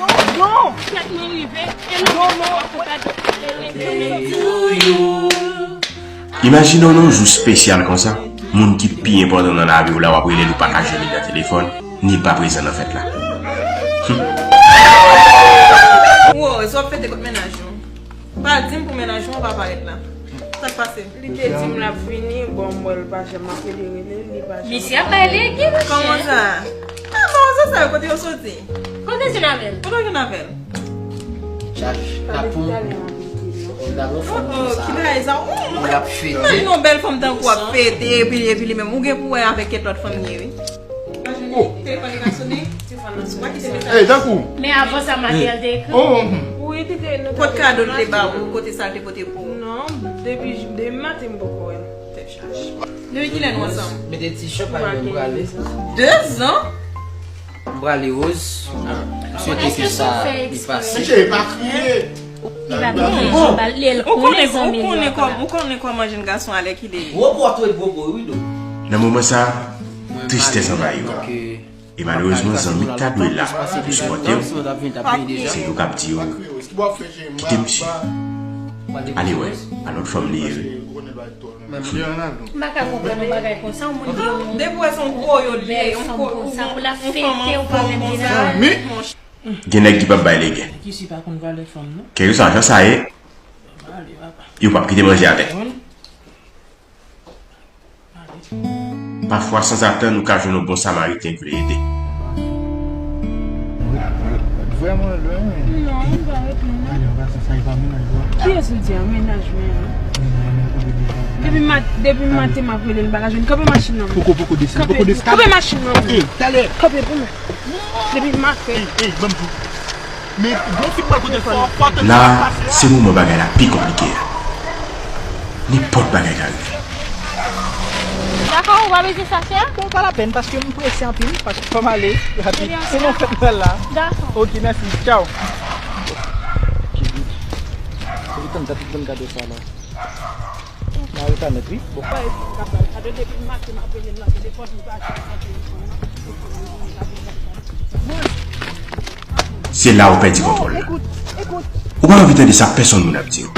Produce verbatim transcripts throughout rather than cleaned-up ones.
Non! Fèt mwen rive, e non, non, non. Imajine w nan yon jou espesyal konsa, moun ki pi enpòtan nan lavi w la, w ap rele l, ou pa ka jwenn li nan telefòn, ni l pa prezan nan fèt la. Rose, w ap fete kot mennaj ou? Pa di m pou mennaj ou pa parèt la. Sa k pase? Li te di m l ap vini, bon, m wè l pa janm ap rele, rele, li pa janm. Misye ap bay legi, monchè. Kòman sa? Ah, bon, sa, sa yo, kote yo soti? Kote Jonavel? Kote Jonavel? Chaj, kapon. Oh, oh, ki bagay sa? Oh, oh. L ap fete. Imajine yon bèl fanm tankou w ap fete, epi, epi li menm, ou gen pou wè avèk kèt lòt fanm li ye, wi. Oh. Telefòn li ka sone. Hey, tankou. Men avan sa, Matel te ekri. Oh. Wi, li te. Kot kado l te ba ou, kote sa l te pote pou ou? Non, depi, depi maten m poko wè l. Tèt chaje. Depi kilè nou ansanm? Mete ti chanpay mwen prale. De zan? M prale Rose. M swete ke sa li pase. Mesye, pa kriye. Li pa bezwen jwe bal, li konnen zanmi li yo pa la. Ou konnen kòman jenn gason alèkile ye. Gwo pòtre gwo po wi do. Nan moman sa, tristès anvayi w. E malerezman, zanmi k ta dwe la pou sipòte w, se yo k ap di w, "Kite misye, ale wè, a lòt fanm li ye wi." M pa ka konprann yon bagay konsa, yon moun gen yon bèl fanm konsa, pou l ap fete, ou pa menm gen nan. Gen nèg ki p ap bay legen. Kèlkeswa jan sa ye, yo p ap kite manje atè. Pafwa, sanzatann, ou ka jwenn yon bon Samariten ki vle ede. Vrèman lwen, wi. Non, li pa reponn, non. Kiyès ou di a? Mennaj mwen an. Depi mat-, depi maten m ap rele l, m pa ka jwenn. Kanpe machin nan. Poko, poko desann, poko desann. Kanpe machin nan. Ey, talè. Kanpe pou mwen. Depi maten. Ey, ey, ban m di w. Men, bon, si pral kote fò, fò te. La, se moman bagay la pi konplike a. Nenpòt bagay ka rive. Dakò, ou pa bezwen sa, chè? Bon, pa lapèn, paske m prese anpil, paske fò m ale rapid. Se nan fèt mwen la. Dakò. Ok, mèsi. Tchaw. Ok, good. Se pou tann dat ou pran kado sa la. Mari Tanèt, wi. Bon. Se la ou pèdi kontwòl la. Ou pa anvi tande sa pèsonn moun ap di w.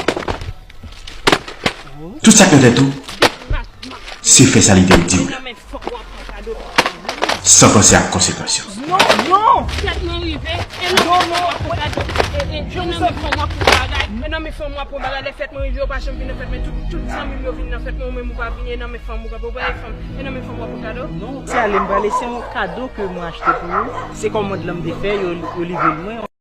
Tout sa k nan tèt ou, se fè sa li te di w la. San panse ak konsekans yo. Non, non! Fèt mwen rive, e nan men fanm w ap pran bagay, e nan men fanm w ap pran bagay, lè fèt mwen rive, yo pa janm vin nan fèt mwen, tout, tout zanmi m yo vin nan fèt mwen, ou menm ou pa vini, e nan men fanm ou kanpe, ou pa e fanm, e nan men fanm w ap pran kado? Non, se ale m prale, se yon kado ke mwen achte pou ou, se kòmand lan m te fè, yo, yo livre l mwen.